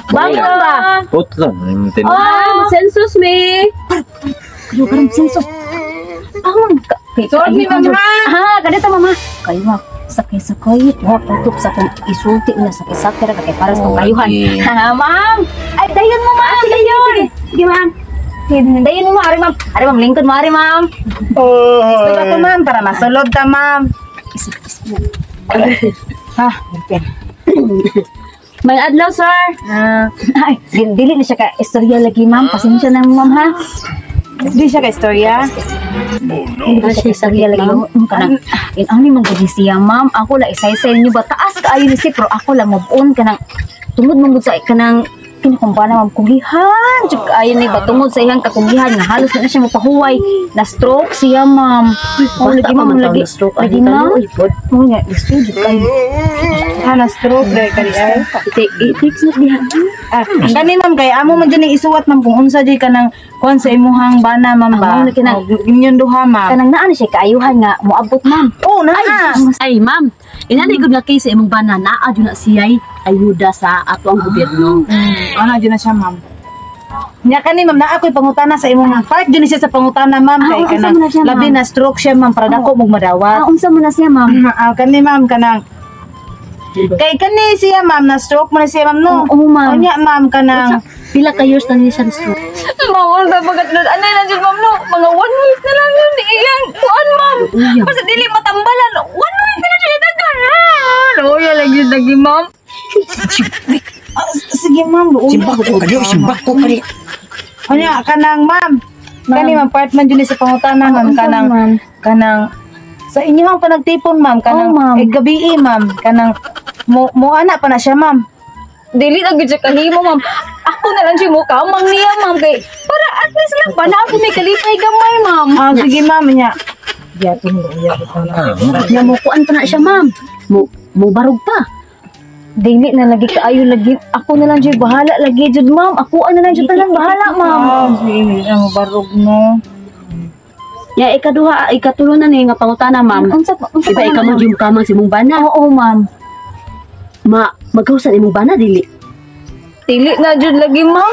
Bangon ba? Putlo, nimtin. Oh, census me. Kayo karon census. Bangon ka. Suot ni ma'am, ha? Ha, ganito mama. Kayo ma, sakay-sakay wa tutok sa kong isulti na sakay-sakay ra kay para sa Oh, kong kayuhan. lagi. Ha, ma'am. Ay, dayon mo, ma'am. Dayon. Sige, ma'am. Dayon mo, ma'am. Ari, ma'am. Ari, ma'am. Lingkod mo, ari, ma'am. Sulod ako, ma'am, para masulod ta, ma'am. Ha? May adlaw, sir. Ah, Ay, dili na siya ka istorya lagi, ma'am. Pasensya na, ma'am, ha? Di siya ka istorya. Hindi na siya istorya lagi. Kanang, in ani man gud ni siya, ma'am. Ako lang isaysay niyo ba? Taas kaayo ni siya, pero ako lang move-on kanang tungod man gud sa kanang kinakumbana, ma'am, kugihan jud kaayo ni ba, tungod sa iyang kakugihan nga halos na siya mapahuway, na stroke siya, ma'am. Oh, lagi, ma'am, lagi lagi, ma'am. Mo nga gusto jud kayo. Ha, na stroke dahil kani ay. It takes not diha. Ah, kani ma'am kay amo man jud ning isuwat, ma'am, kung unsa jud kanang kuan sa imuhang bana, ma'am ba. Ah, mao na Oh, inyon duha, ma'am. Kanang naa na siya kaayuhan nga moabot, ma'am. Oh, na. Ay, ma'am, inani gud nga case sa imong bana, naa jud na siya'y ayuda sa ato ang gobyerno. Ano jud na siya, ma'am. Nya kani ma'am, naa ko'y pangutana sa imong part jud ni siya sa pangutana, ma'am, Ah, kay unsa kanang man na siya, ma'am? labi na stroke siya, ma'am, para dako mog madawat. Ah, unsa man na siya, ma'am? Ah, kani ma'am, kanang kay kani siya, ma'am, na stroke man na siya, ma'am, no. Oo, ma'am. Unya, ma'am, kanang Pila ka years na niya siya na stroke? Ma'am, ang bagat na, ano lang yun, ma'am, no? Mga one week na lang yun, iyang, kuan, ma'am. Basta dili matambalan, one week na lang siya itagan. Luya lang yun lagi, ma'am. Ah, sige, ma'am, luoy. Simbak ko kali, simbak ko kali. Unya kanang ma'am. Kani ma'am, part man jud ni sa pangutana, ma'am, Unsa, kanang ma'am? Kanang sa inyong panagtipon, ma'am, kanang Oh, ma'am. eh, gabii, ma'am, kanang mo mo ana pa na siya, ma'am. Dili na gud siya kahimo, ma'am. Ako na lang siya mo kamang niya, ma'am, kay para at least lang ba na ako may kalipay gamay, ma'am. Ah, sige, ma'am, nya. Gyapon luya. Nga mo kuan pa na siya, ma'am. Mo mo barog pa. Dili na lagi kaayo lagi. Ako na lang jud bahala lagi jud, ma'am. Ako na lang jud tanan bahala, ma'am. Ah, sige, ang barog no. Ya ikaduha, ikatulo na ni nga pangutana, ma'am. Unsa unsa Iba pa ikaw ma'am? mo jud kamang si imong bana. Oo, ma'am. Ma magkausan imong bana dili? Dili na jud lagi, ma'am.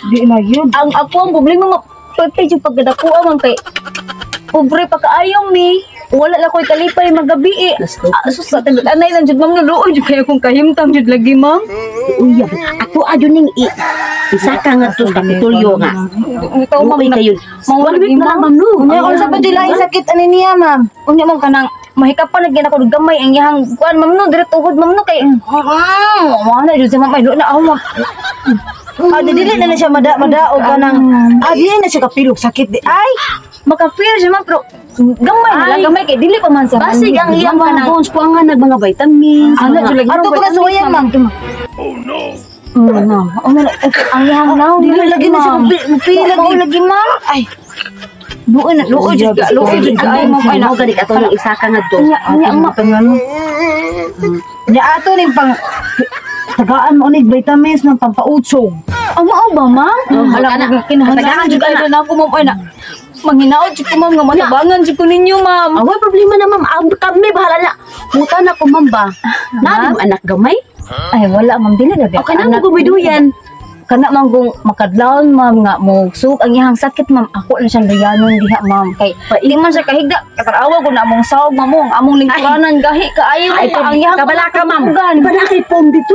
Di na yun. Ang ako ang problema, ma'am, pwede jud pagkadakuha, ma'am, kay pobre pa kaayong mi. Wala na ko'y kalipay magabi eh. Na-stroke. Ah, sus, sa anay lang jud, ma'am, naluoy jud kaya kong kahimtang jud lagi, ma'am. Uya, ako adyo ning i isa ka nga to sa Kapitolyo nga. Ikaw, ma'am, Luoy kayo. Ma'am, One week na lang, ma'am, no. Unya, unsa pa jud laing sakit ani niya, ma'am? Unya, ma'am, kanang mahikapan na gina ko gamay ang iyang kuan, ma'am, no, dire tuhod, ma'am, no, kay wala jud siya, ma'am, ay na ako, ma'am. Ah, di dili na na siya mada mada o kanang ah, dili na siya kapilok sakit di ay. Maka-feel siya, ma'am, pero gamay na lang Ay. gamay kay dili pa man siya Basig ang iyang mga kanang bones kuha nga nag mga vitamins. Ana mga- jud lagi Ato ko na suwayan, ma'am. Ma'am. Oh, na, ang iyang now. Dili lagi na siya mupila lagi lagi. lagi, ma'am. Ay, Luoy na luoy jud ka, luoy jud ka ay, ma'am, ay na. Mo gani ato nang isa ka nga to. Unya unya, ma'am. Ano? Nya ato ning pang tagaan mo ni vitamins ng pampautsog. Ang mao ba, ma'am? Hala, kana. kinahanglan Katagaan jud jud kayo na ako, ma'am, ay na. Manghinaot jud ko, ma'am, nga matabangan jud ko ninyo, ma'am. Away problema na, ma'am. Ang kami bahala na. Muta na ko, ma'am, ba. Nabi mo anak gamay. Ay, wala, ma'am. Dili na O kanang mo gumiduyan. Kana man kung makadlawon, ma'am, nga mo suk ang iyang sakit, ma'am, ako na siyang luyanon diha, ma'am, kay di man siya kahigda katarawa ko na among sawg, ma'am, mo ang among lingkuranan gahi kaayo Ay, ang iyang kabala ka, ma'am. tugan. Iba na kay pom dito.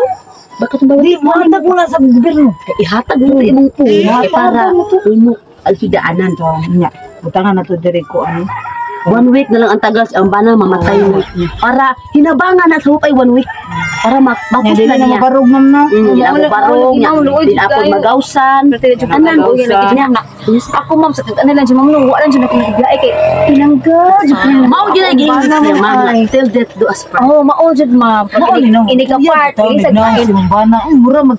Bakit ba Di mo hatag mo na sa gobyerno. Ihatag mo ito imong pom kay para imo ang hidaanan. Nya, butangan na to diri ko ano. One week na lang ang tagal ang bana mamatay mo. Para hinabangan na sa hupay one week para Nya mapos dili na na niya. mabarog, ma'am, no. Di na mo barong, Ma'am, luoy di jud na ako kayo. magawsan. Anan, Anan, nya. Ako, ma'am, sa ano lang siya, ma'am, no, wala lang siya nakikibiyae kay pinangga jud ko na. Mao gyud ang Bana, giingon ma'am, siya, ma'am, ay. till death do us part. Oh, mao jud, ma'am. Mao ni no. Ini ka part, Ini ini sa sa bana. Ay, mura mag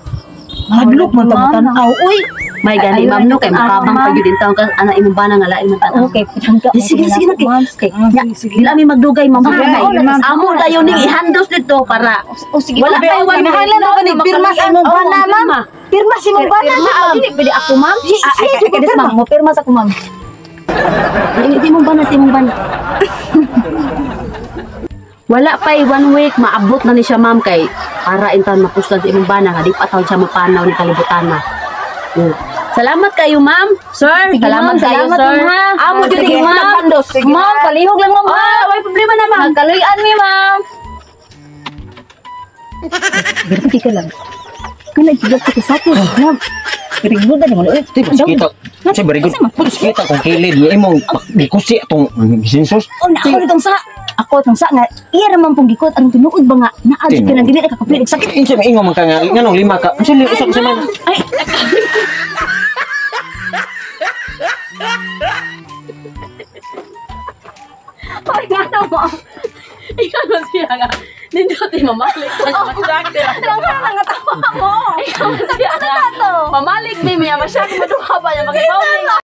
hadlok man Ma'am. tan-aw. Uy, May gani, Ayun, ma'am, no, kay ah, mukabang ma'am. pa gyud taon ka ana imong bana nga lain man tan-aw. Okay, pinangga. Eh, sige, sige na, kay. Ma'am. Kay, Ah, nya, sige, sige. dili ami magdugay, ma'am. Sige, Kay, sige, ma'am. amo dayon ning ihandos dito para Oh, sige. wala ma'am. kay one week. Kinahanglan na ba ni pirma sa imong bana, ma'am? Pirma sa imong bana, Pirma, ma'am. dili pwede ako, ma'am. Sige, Ah, ay, sige, ay, pirma. ma'am, mo pirma sa ako, ma'am. Ay, di mong bana, di mong bana. Wala pa one week maabot na ni siya, ma'am, kay para intan mapuslan sa imong bana nga di pa taon siya mapanaw ni kalibutan na. Salamat kayo, ma'am. Sir, Sige, salamat ma'am. kayo, Salamat, sir. ma'am, ha. Amo jud Sige, ni ma'am. ma'am. Ma'am, palihog lang, ma'am, ha. Ah, way problema na, ma'am. Nagkaluyan mi, ma'am. Pero ka lang. Kung nagigap ka sa akin, ma'am. Pirigod na mo. Di ba kita? Sa very good. Putos kita kung kilid ni imong gikusi atong sinsos. Oh, na ako nitong sa. Ako itong sa nga. Iya raman pong gikot. Anong tinuod ba nga? Naadyo ka na dili nakakapil. Sakit. Insa may ingon man ka nga nganong lima ka. Unsa usa ka semana? Ay, Ay, nga na mo. Ikaw na siya nga. Nindot eh, mamalik. Ang nga tawa mo. Ikaw na siya nga. Mamalik, may maya masyado maduha ba niya. Makipawling.